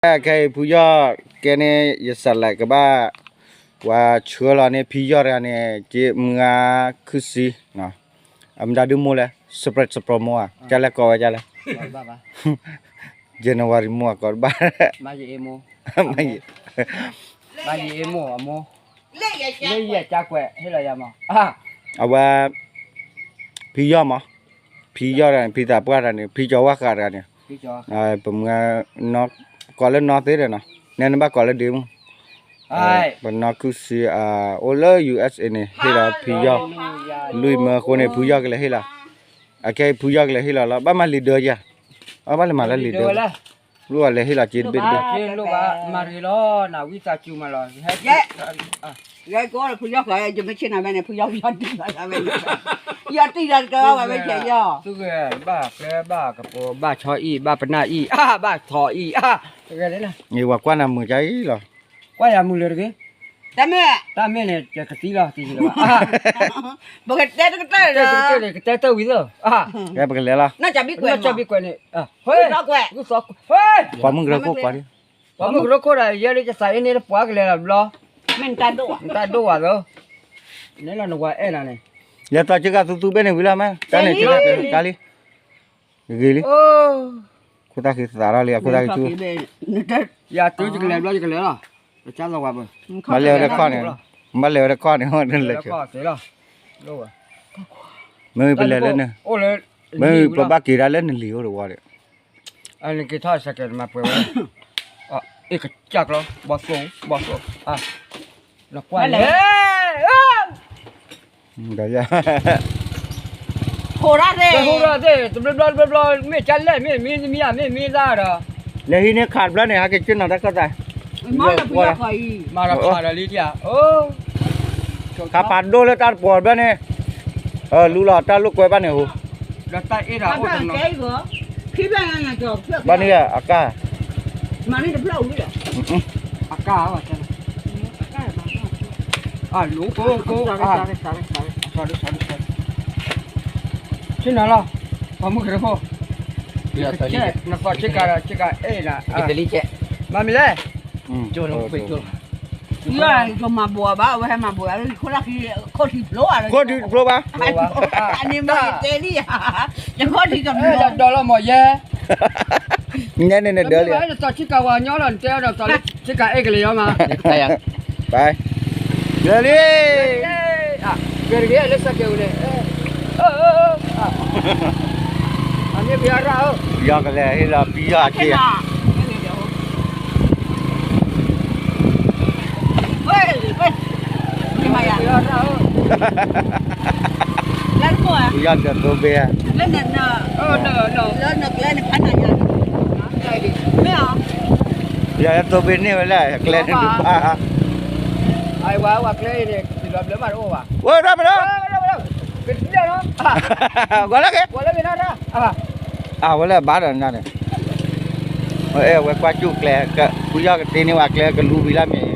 ခဲအံၤဖုယီၢ်ကဲန့ၣ် ယစးလဲးကဘၣ် ပှၤဆှၢလီၤန့ၢ်ဖံယီၢ်တဂၤန့ၣ် က့မုၢ်ဂၤခုၣ်ဆံ အမတၤဒုမိၢ်လဲၣ် စပြဲးစပြီမိၢ်ဧါ ကလဲၣ်ကိးဝဲကလဲၣ် January မိၢ်ဧါ ကိးတဘၣ် မၤယအ့မိၢ် မၤယအ့မိၢ်အမိၢ် လၢယကကွဲးဟ့ၣ်လီၤယၤမး အဝဲ ဖံယီၢ်မး ဖံယီၢ်တဂၤန့ၣ် ဖံသးပှၢ်တဂၤန့ၣ် ဖံကၠီၤဝၣ်ဃးတဂၤန့ၣ် ပမုၢ် ကိးလၢနီၢ်သ့ဒီးနီၤ နဲနဘၣ်ကိးလၢဒ့မုၢ် ပနီၢ်ခုၣ်ဆံ အိၣ်လၢ ယူၢ်အ့းအ့း န့ၣ် ဟ့ၣ်လီၤဖံယီၢ် လွံၢ်မၢအဃိန့ၣ် ဖုယီၢ်ကလဲၤဟ့ၣ်လီၤ အခဲအံၤဖုယီၢ်ကလဲၤဟ့ၣ်လီၤလီၤ ဘၣ်မၤလံာ်ဒၢယၤ အဘၣ်လဲၤမၤလၢလံာ်ဒၢ လိၣ်အီၤလဲၤဟ့ၣ်လီၤက့တဘ့ၣ်တဘ့ၣ် မၤရ့လီၤ နဝံသးစူၤမးလီၤ ယဲကိးဖုယီၢ်ဃီ ယမ့ၢ်ဆ့ၣ်နီၤဝဲန့ၣ် ဖုယီၢ်ယီၢ်တံၢ်လီၤဝဲန့ၣ် ယီၢ်တံၢ်လီၤတကဝဲဝဲဆဲးယီၢ် သုဂဲၤဘၣ်ကျဲဘၣ်ကပိၤဘၣ်ဆီအံၣ်ဘၣ်ပနၢ်အံၣ် အါဘၣ်ထီၣ်အံၣ် အါ တဂဲၤလၢ ယဝၤကွၢ်နၤမုာ်ကါအံၤလီၤ ကွၢ်ယၤမုာ်လၢတဂ့ၤ တၢ်မ့ၢ် တၢ်မ့ၢ်န့ၣ် ယကသံလီၤ သံလီၤ ပကတဲတကတၢၢ်လီၤ ကတဲတၢၢ်ဝံၤလီၤ ပကလဲၤလီၤ နီၢ်ကၠီဘံကွဲး နီၢ်ကၠီဘံကွဲးန့ၣ် ဟဲ ပှၤမုၢ်ကရၢခိၣ်ကွၢ် ပှၤမုၢ်ကရၢခိၣ်ဒီး ယဲလၢယသးအ့န့ၣ်တပှၤကလဲၤလီၤဘျီ မ့ၢ်နတၢ်ဒိၣ်ဝဲ နတၢ်ဒိၣ်ဝဲသၢ န့ၣ်လီၤနဝၤအဲၣ်နၤန့ၣ် လဲၤသီးက့ၤကသူသူဘ့ၣ်န့ၣ်ဝံၤလီၤမး တၢ်န့ၣ်က့ၤကါလံ ဂ့ၤလံ ခိၣ်သၣ်ဃံသးထီၣ်လံ အခိၣ်သၣ်ဃံဆူ ယတုၤယကလဲၤဘျီယကလဲၤလီၤ ပကၢ်လီၤဝဲဘၣ် မ့ၢ်လဲၤဝဲတခီန့ၣ် မ့ၢ်လဲၤဝဲတခီန့ၣ် လဲၤဆၢ မ့ၢ်ပလဲၤလၢန့ၣ် မ့ၢ်ပဘၣ်က့ၤဒၣ်လၢနလံၤအိၣ်တဝီဒီး နက့ၤထီၣ်စဲးကဲးမၤပှဲၤဝဲ အ့ၣ်ကစၢ်ကျီ ဘီသိ ဘီသိ နကွၢ်လဲၣ် ဒီးယၤ ဖိရၣ်သ့ၣ် တဘျီဘျီတဘျီဘျီ မ့ၢ်ကၢ်လဲၣ် မ့ၢ်မံသမံသၣ်ဒီး လဲၤဟံးန့ၢ်ခးတဘျီန့ၣ် ဟဲက့ၤက့ၤနီၤတၢ်ခၢၣ်သး မၤလီၤဖးဒီးလံဒ်ဧါ ခးဖးဒိၣ်လၢတၢ်တပီၤတဘျီန့ၣ် လူလီၤတၢ်လိာ်ကွဲဘၣ်န့ၣ်ဟူ ဒီးတၢ်အ့ၣ်ဒီးအိၣ်တနီၤ ဘၣ်န့ၣ်အကါ အကါ အလူကိကိ ဆ့ၣ်နီၤလီၤ ပှၤမုၢ်ကရၢခိၣ် နသီၣ်ဆ့ကၤဒီးဆ့ကၤအဲၣ်နၤ မၤမံၤလဲၣ် ယမၤဘိးဘၣ် အဝဲဟဲမၤဘိးယၤလၢခိၣ်လၢခံ ခိၣ်ထံးတဖျိဘၣ် ခိၣ်ထံးတဖျိဘၣ် အန့ၣ်မ့ၢ်ယတဲလံ ယခိၣ်ထံးတဖျိ ဒီးလီၤမ့ၢ်ယဲ ညဲန့ၣ်နဒၢလံ နသီၣ်ဆ့ကၤဝဲညီလီၤ နတဲဒီးသီၣ်လၢဆ့ကၤအဲၣ်ကလၢာ်ယီမး ပ လၢလံ ကဲတဂ့ၤလၢစကဲးဝူန့ၣ် အမ့ၢ်ပယီၤရၣ်ဧၢ ပယီၤကလဲၤဟ့ၣ်လီၤပယီၤက့ၤ ပယီၤဒၢးသိဘ့ၣ် ပယီၤသိဘ့ၣ်န့ၣ်ဝဲလၢကျဲန့ၣ်ဒုးဘၣ် ဝဲဒၣ်မ့ၢ်လီၤ ဂီၤလၢက့ၤ ဝဲလၢဘၣ်ဒီးနၤန့ၣ် အဲ ဝဲကွၢ်ကၠူၣ်ကျဲ ဖုယီၢ်ကတ့န့ၢ်ဝဲကျဲကလူဝံၤလၢမ့ၢ်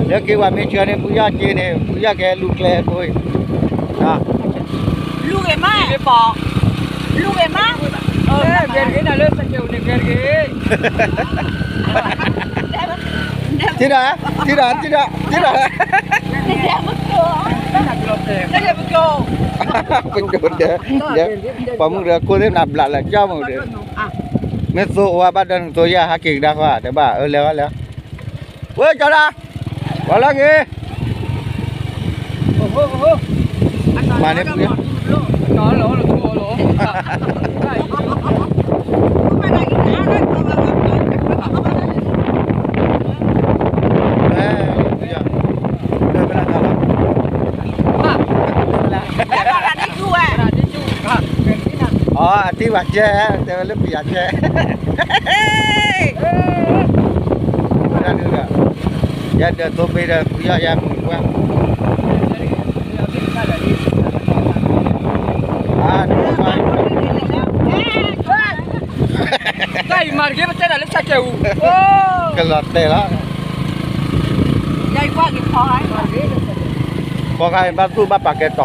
လၢက့ၤဝဲမ့ၢ်ဆၢန့ၣ် ဖုယီၢ်က့န့ၣ် ဖုယီၢ်ကဲလူၤကျဲဖိ လူၤဂ့ၤမး လူၤဂ့ၤမး ကဲတဂ့ၤနၤလၢစကဲးဝူန့ၣ်ကဲတဂ့ၤ ထံဒီး ထံဒီး ထံဒီး ထံဒီး ပကၠိဒီး ပှၤမုၢ်ဒီးခိၣ်သ့ၣ်နၤဘျးလၢကၠီမုၢ်ဒီး မ့ၢ်သိအိၣ်ဝဲဘၣ်ဒီးနသိယၤ ဟးက့ၤကဒါဃီ တဘၣ်အၢလဲၤဝဲလဲၤ ဝဲကၠီဒၣ် ဝဲလၢက့ၤ မၤန့ၢ်ပူၤ အီ အတံၢ်ဘၣ်ကဲ တဲဝဲလၢပယၤကဲ ယဒၢးသိဘ့ၣ်ဒီး ဖုယီၢ်ယဲမုာ်ကွၢ် တၢ်အံၤမၤတက့ၢ် ပတဲတၢ်လၢစၢ်ကဲၣ်အူ ကလီၤတဲာ်လီၤ ဖီခါအံၤဘၣ်သူၣ်ဘၣ်ပာ်ကဲတီၤ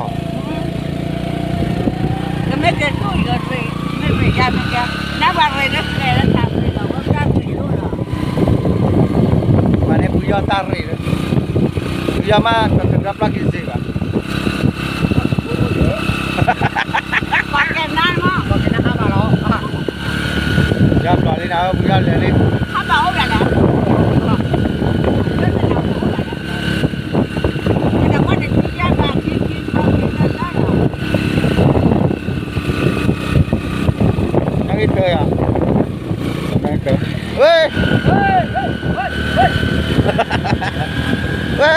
တမ့ၢ်ကဲသူၣ်အံၤဒီး မ့ၢ်မ့ၢ်ယါမ့ၢ်ကဲ နဘၣ်ရ့လၢကျဲလၢတၢ်ရ့လီၤ ဝဲတၢ်ရ့လိၣ်လီၤ တၢ်ရ့ၣ်လၢ ယမ့ၢ်တတၢ်ပျၢ်က့ၤစ့ဘၣ်, ယပျၢ်လံနၤ ပယီၤလဲၤလံ, နဂ့ၤတၢ်ယၤ, ဝဲ, ဝဲ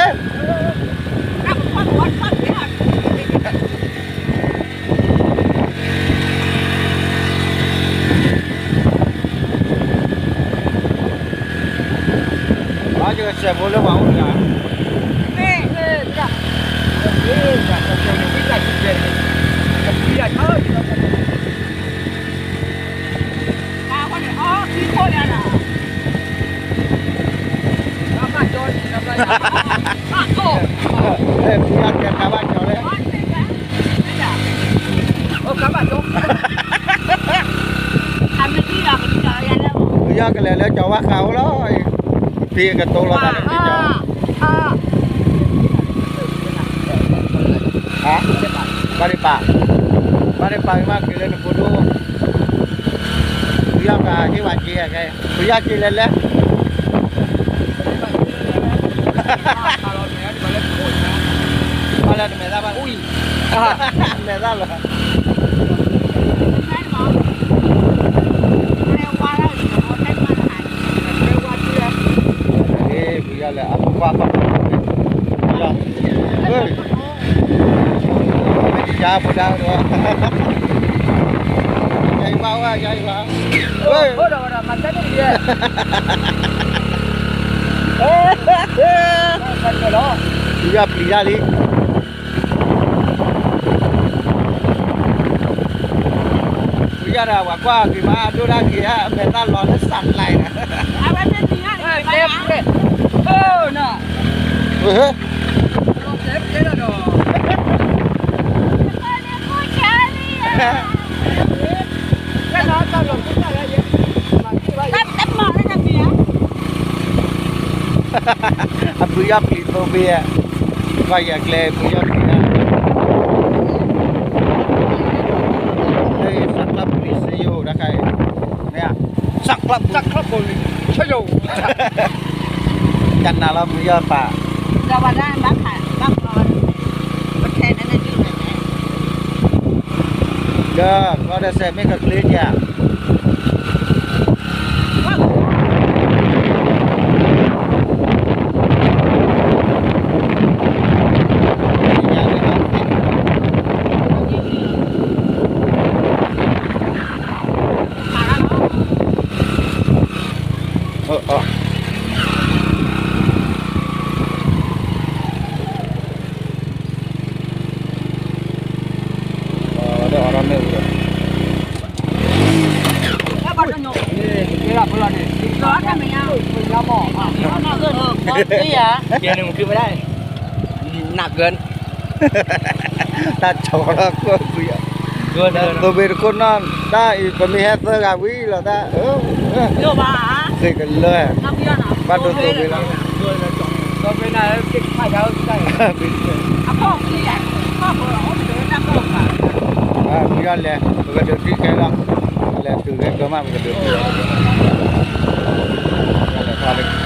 ဘၣ်ယကစဲးဖိလၢပှၤအိၣ်တဂၤ, ဖုယီၤကဲတၢ်ဘၣ်ကၠီၤလဲၣ်, ဖုယီၤကလဲၤလၢကၠီၤဝါဃးအိၣ်လီၤ, ဖံကတိၤလီၤသးန့ၣ်ဖံကၠီၤ, ဘၣ်ဒံးပာ်, ဘၣ်ဒံးပာ်က့ၤမးက့ၤလၢနဖိဒိၣ်, ဖုယီၤကဟ့ၣ်ဝဲက့ၤ, ဖုယီၤက့ၤလဲၤလဲၣ်, ဘၣ်လဲၣ်နမဲာ်သၣ်ဘၣ်, မဲာ်သၣ်လီၤ ဖုယီၤလဲၤအပှၤပှၤ, ယၤဖိဒါဒီး, ယၤအံၤဘၣ်ဝဲ ယၤအံၤဘၣ်, ဖုယီၤပျံၤတၢ်လံ ဖုယီၤဒီးပှၤကွၢ်က့ၤဘၣ်ဒိၣ်ဒၣ်က့ၤဧါ အမဲာ်သၣ်လီၤလၢစးလဲၣ်န့ၣ်, အဝဲ, အဖုယီၤပျံၤသိဘ့ၣ်ဧါ, ကွၢ်ယၤကျဲဖုယီၤပျံၤဧါ, လၢစးကျၢၢ်ပျံၤစ့ယိၤတခါအံၤ, မ့ၢ်ဧါ, စးကျၢၢ်ပျံၤစ့ယိၤ, တၢ်နးလီၤဖုယီၤပာ်, ဒီးဘီဒီးစဲးမ့ၢ်ကကျ့ဧါ နးကၢၢ်, တၢ်ကီလီၤကွၢ်ကွံာ်, သိဘ့ၣ်တခိၣ်နီၢ်, တၢ်အံၤပမ့ၢ်ဟဲသၢဂၤဝံၤလီၤတၢ်, ဃ့ကလၢ, ဘၣ်ဒိသိဘ့ၣ်လီၤ, ဖုယီၤလဲၤ ပကဒုးတံၢ်ခဲလီၤ, လဲၤတုၤဂဲၤကၢမး ပကဒုး, လဲၤထီၣ်လၢ